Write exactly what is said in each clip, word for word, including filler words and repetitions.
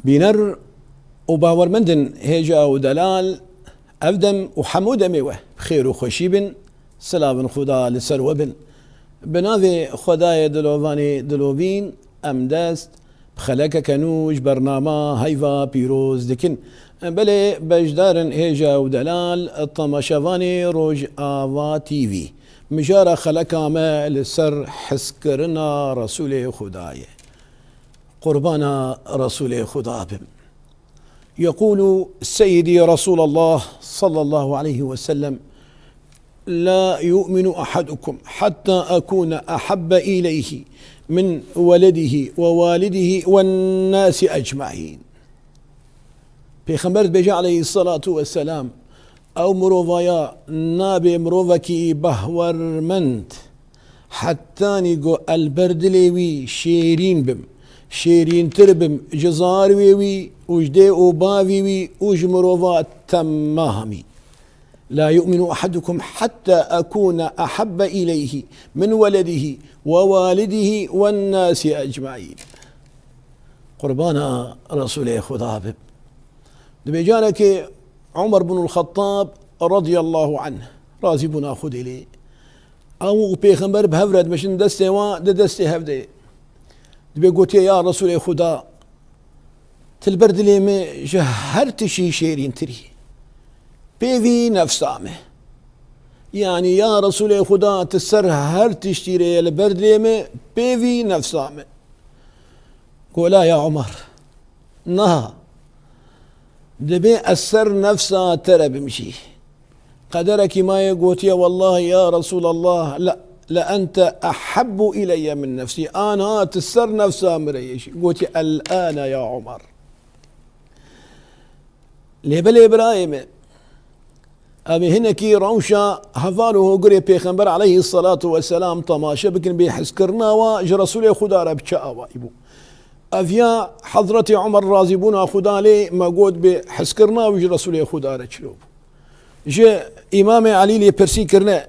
Bîner û bawermendin hêja û delal, ev dem û hemû demê we bi xêr û xweşî bin, silavin Xuda li ser we bin. Bi navê Xwedayê dilovanê dilovîn, em dest bi xelekeke nû ji bernama heyva pîroz dikin. Belê beşdarin hêja û delal, temaşevanê Rojava T V. Mijara xeleka me li ser hizkirina Resûlê Xuda ye. Qurbana Resûlê Xuda bim. يقول سيدي رسول الله صلى الله عليه وسلم: لا يؤمن أحدكم حتى أكون أحب إليه من ولده ووالده والناس أجمعين. Pêxember dibêje aleyhissalatu vesselam, ew mirovaya nabe mirovekî bahwermend, hetanî ku el ber dilê wî şêrîn bim, şêrîntir bim ji zarwê wî û ji dê û bavî wî û ji mirova temamî. لا يؤمن أحدكم حتى أكون أحب إليه من ولده ووالده والناس أجمعين. Qurbana Resûlê Xuda bim. Dibê carekê Umer bin Xettab radiyallahu anh, razîbûna Xwedê lê, ew û Pêxember bi hev re dimeşin, destê wan di destê hev de ye. Dibê gotiye, ya Resûlê Xuda, tu li ber dilê min ji her tişî şêrîntir î. Pêvî nefsa min. Yanî ya Resûlê Xuda, tu ser her tiştî re ye li ber dilê min, pêvî nefsa min. Go la ya Umer. Niha. Dibê ez ser nefsa te re bim jî. Qederekî maye gotiye, wellahî ya Resûlallah, le, le ente ehebbu ileyye min nefsî. Aniha tu ser nefsa min re yê jî. Gotiye, el-ane ya Umer. Lê belê birayê me, em ê hinekî rewşa heval û hogirê Pêxember aleyhissalatu vesselam temaşe bikin, bê hizkirina wa ji Resûlê Xuda re bi çi awayî bû. Ev ya Hezretî Umer razîbûna Xuda lê me got, bê hizkirina wî ji Resûlê Xuda re çilo bû. Ji Îmamê Elî lê pirsî kirine,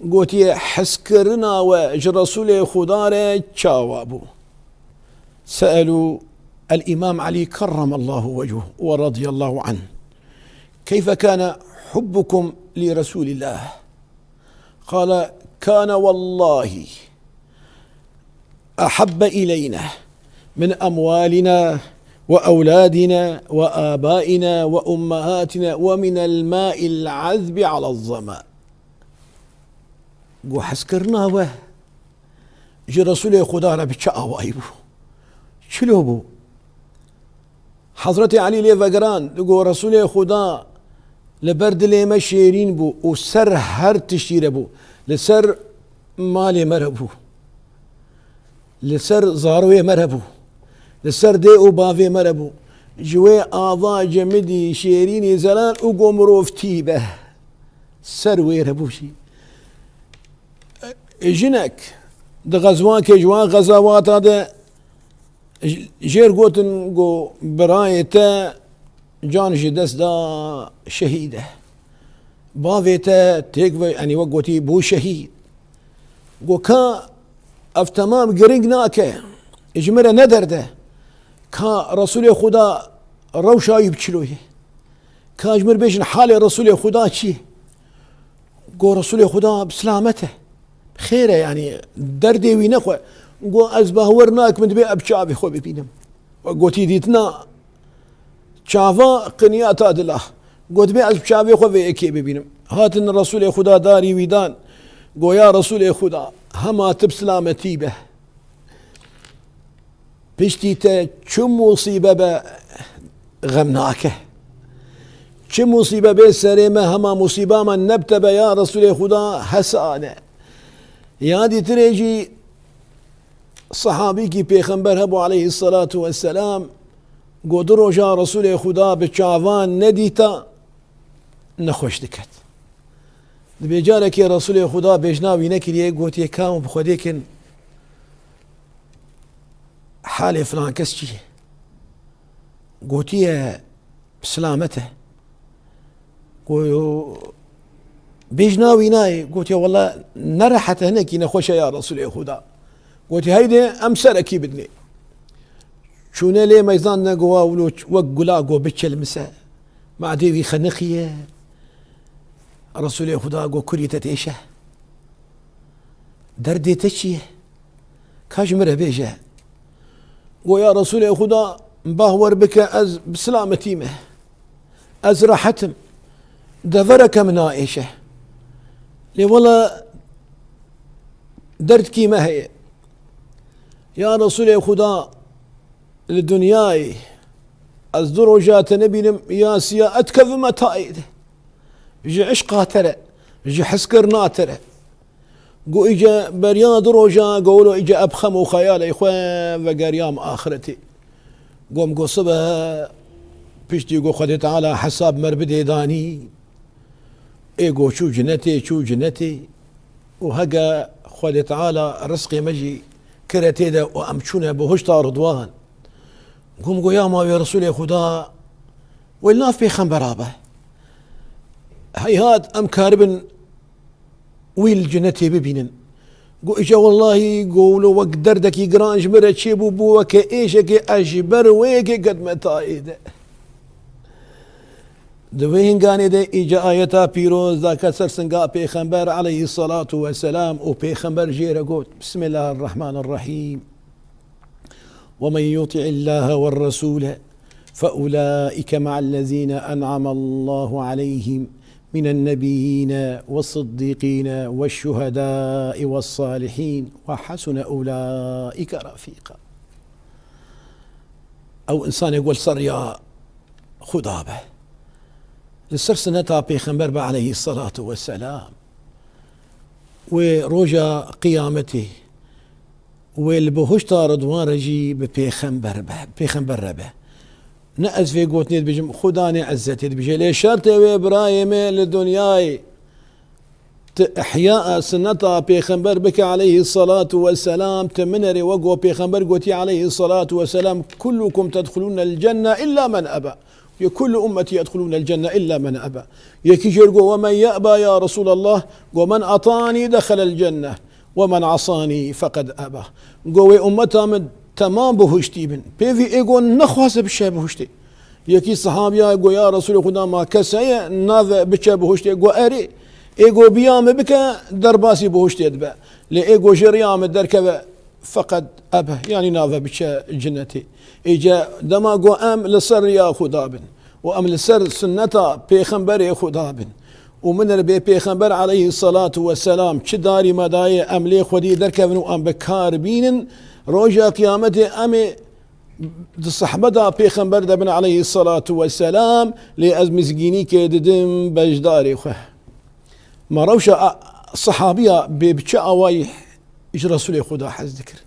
gotiye, hizkirina we ji Resûlê Xuda re çawa bû? سألوا الإمام علي كرم الله وجهه ورضي الله عنه: كيف كان حبكم لرسول الله؟ قال: كان والله أحب إلينا من أموالنا وأولادنا وآبائنا وأمهاتنا ومن الماء العذب على الظمأ. Go hizkirina we ji Resûlê Xuda re bi çi awayî bû? Çilo bû? Hezretî Elî lê vegeran, digo, Resûlê Xuda li ber dilê me şêrîn bû û ser her tiştî re bû. Li ser malê me re bû. Li ser zarwê me re bû. Li ser dê û bavê me re bû. Ji wê ava cemidî şêrînî zelal û go mirov tî be. Ser wê re bû jî. Jinek di xezwakê ji wan xezawata de J-, jêr gotin, go, birayê te can ji dest da, şehîd e. Bavê te têk ve, yanî wek gotî, bû şehîd. Go, ka ev temam giring nake, ji min re ne derde. Ka Resûlê Xuda rewşa wî bi çilo ye. Ka ji min bêjin halê Resûlê Xuda çi ye? Go, Resûlê Xuda bi silamet e. Xêr e, yanî derdê wî nexwe. Go, ez bawer nakim, dibê ez bi çavê xwe bibînim. We gotî, dîtina çava qiniyata dila. Go, dibê ez bi çavê xwe vê yekê bibînim. Hatin Resûlê Xuda darî wî dan. Go, ya Resûlê Xuda, hema tu bi silametî be. Piştî te çi musîbe be xem nake. Çi musîbe bê serê me, hema musîba me ne bi te be ya Resûlê Xuda, hesan e. Ya dîtirê jî, sehabîkî Pêxember hebû aleyhisselatu vesselam, go, du roja Resûlê Xuda bi çavan nedîta, nexweş diket. Dibê carekê Resûlê Xuda bêjna wî nekiriye, gotiye, ka hûn bi Xwedê kin, halê filan kes çi ye? Gotiye, bi silamet e. Go, bêjna wî nayê. Gotiye, wela nerehet e, hinekî nexweş e ya Resûlê Xuda. Gotiye, heydê em serekî bidinê. Çûne lê meyzan ne go wa wilo wek gula go biçilmise. Madê wî xeniqiye. Resulê Xuda go kurî te têşe. Derdê te çi ye? Ka ji min re bêje. Go ya Resulê Xuda, bahwer bike ez bi silametî me. Ez rehet im. Devereke min naêşe. Lê wela derdkî me heye. Ya Resulê Xuda, li dinyayê ez du roja te nebînim, ya siya ez dikevime tayê de. Ji eşqa te re, ji hezkirina te re. Go îce beriya du roja, go wilo îce eb xem û xeyalê xwe vegeriyam axretê. Gom go sibe piştî go Xwedê Teala hesab mer bidê danî. Ê go çû cinetê, çû cinetê. Û hege Xwedê Teala rizqê me jî kire tê de û em çûne bihuşta Ridwan. Gom go ya ma wê Resulê Xuda, wê li nav pêxembera be. Heyhat em karibin wî li cinetê bibînin. Go îca wellahî go wilo wek derdekî giran ji min re çêbû, bû weke êşekê, ez ji ber wê yekê ketime tayê de. Di wê hinganê de îca ayeta pîroz dake ser singa pêxember aleyhissalatu vesselam û pêxember jê re got, Bismillahirrahmanirrahîm. ومن يطع الله والرسول فأولئك مع الذين أنعم الله عليهم من النبيين والصديقين والشهداء والصالحين وحسن أولئك رفيقا. Ew însanê ku li ser riya Xuda be, li ser sineta Pêxember be aleyhissalatu vesselam, wê roja qiyametê, wê li bihuşta Ridwan re jî bi pêxember be, pêxember re be. Ne ez vê gotinê dibêjim, Xudanê Ezzetê dibêje. Lê şertê wê birayê me li dinyayê tu ihya sunneta pêxember bike aleyhissalatu vesselam, tu minerê we go pêxember gotiye aleyhissalatu vesselam, "Kullukum tedxulûnel cenne illa men eba." Yê, "Kullu ummetî yedxulûnel cenne illa men eba." Yekî jê re go, "Ve men ye'ba ya Resulallah?" Go, "Men ata'nî dexelel cenne, ve men asa'nî feqed eba." Go, "Wê ummeta min temam bihuştî bin. Pêvî ê go nexwaze biçe bihuştê." Yekî sehabiya go, "Ya Resulê Xuda, ma kes heye nave biçe bihuştê?" Go, "Erê, ê go biya min bike derbasî bihuştê dibe. Lê ê go ji riya min derkeve, feqed ebe, yanî nave biçe cinetê." Êce dema go em li ser riya Xuda bin û em li ser sunneta pêxemberê Xuda bin û min re bê pêxember aleyhissalatu vesselam çi darî me daye, em lê xwedî derkevin û em bi kar bînin, roja qiyametê em ê di sehbeta pêxember de bin aleyhissalatu vesselam, lê ez mizgînîkê didim beşdarê xwe. Ma rewşa a-, sehabiya bê bi çi awayî ji Resulê Xuda hez dikir?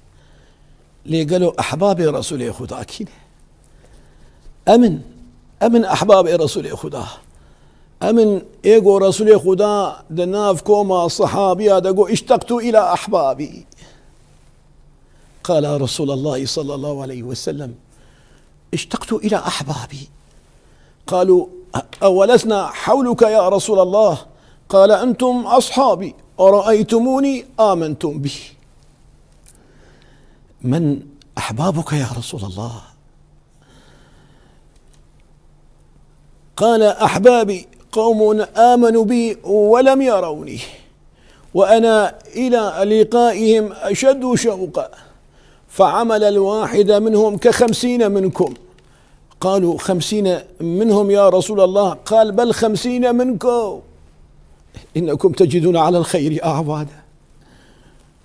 Lê gelo ehbabê Resulê Xuda kî ne? Em in, em in ehbabê Resulê Xuda. Em in ê go Resulê Xuda di nav koma sehabiya de go, "İştaktu ila ahbabi." Qala Resulallah sallallahu aleyhi ve sellem, "İştaktu ila ahbabi." قالوا: "أولسنا حولك يا رسول الله؟" قال: "أنتم أصحابي، أرأيتموني آمنتم بي." "من أحبابك يا رسول الله؟" قال: "أحبابي قوم آمنوا بي ولم يروني، وأنا إلى لقائهم أشد شوقا." فعمل الواحد منهم كخمسين منكم. قالوا: "خمسين منهم يا رسول الله؟" قال: "بل خمسين منكم. إنكم تجدون على الخير أعوانا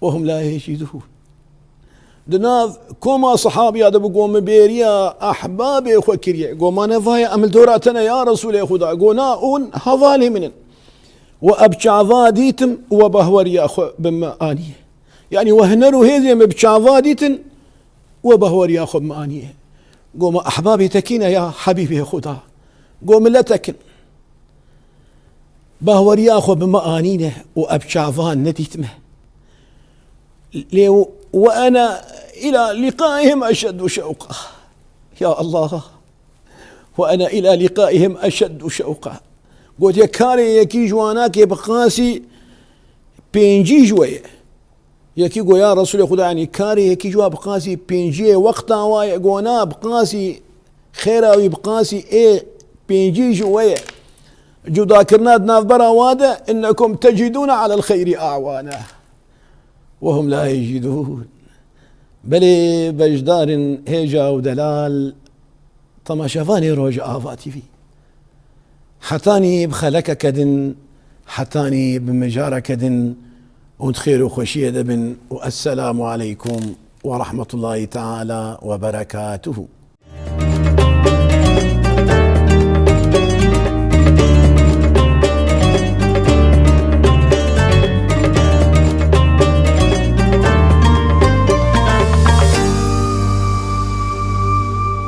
وهم لا يجدون." Di nav koma sehabiya de bû, go, "Min bêriya ehbabê xwe kiriye." Go, "Ma ne vaye em li dora te ne ya Resulê Xuda?" Go, "Na, hûn hevalê min in. We eb çava dîtim, we behweriya xwe bi me aniye." Yanî we huner û hêzê me bi çava dîtin, we behweriya xwe bi me aniye. Go, "Ma ehbabê te kî ne ya Hebîbê Xuda?" Go, "Miletek in. Behweriya xwe bi me anîne û eb çavan nedîtime." Lê "وأنا إلى لقائهم أشد شوقا." Ya Allah. "وأنا إلى لقائهم أشد شوقا." Gotiye, "Karê yekî ji wana kê bi qasî pêncî ji we ye." Yekî go ya Resûlê Xuda, yanî karê yekî ji wa bi qasî pênciyê wexta wa ye? Go na, bi qasî xêra wî, bi qasî ê pêncî ji we ye. Cudakirina di navbera wa de, "Innekum tecidûne alel xeyrî awana." Wehum la yecîdûn. Belê beşdarên hêja û delal, temaşevanê Rojava T V. Hetanî bi xelekeke din, hetanî bi mijareke din û di xêr û xweşiyê de bin û esselamu aleykum ve rahmetullahi teala ve berekatuhu.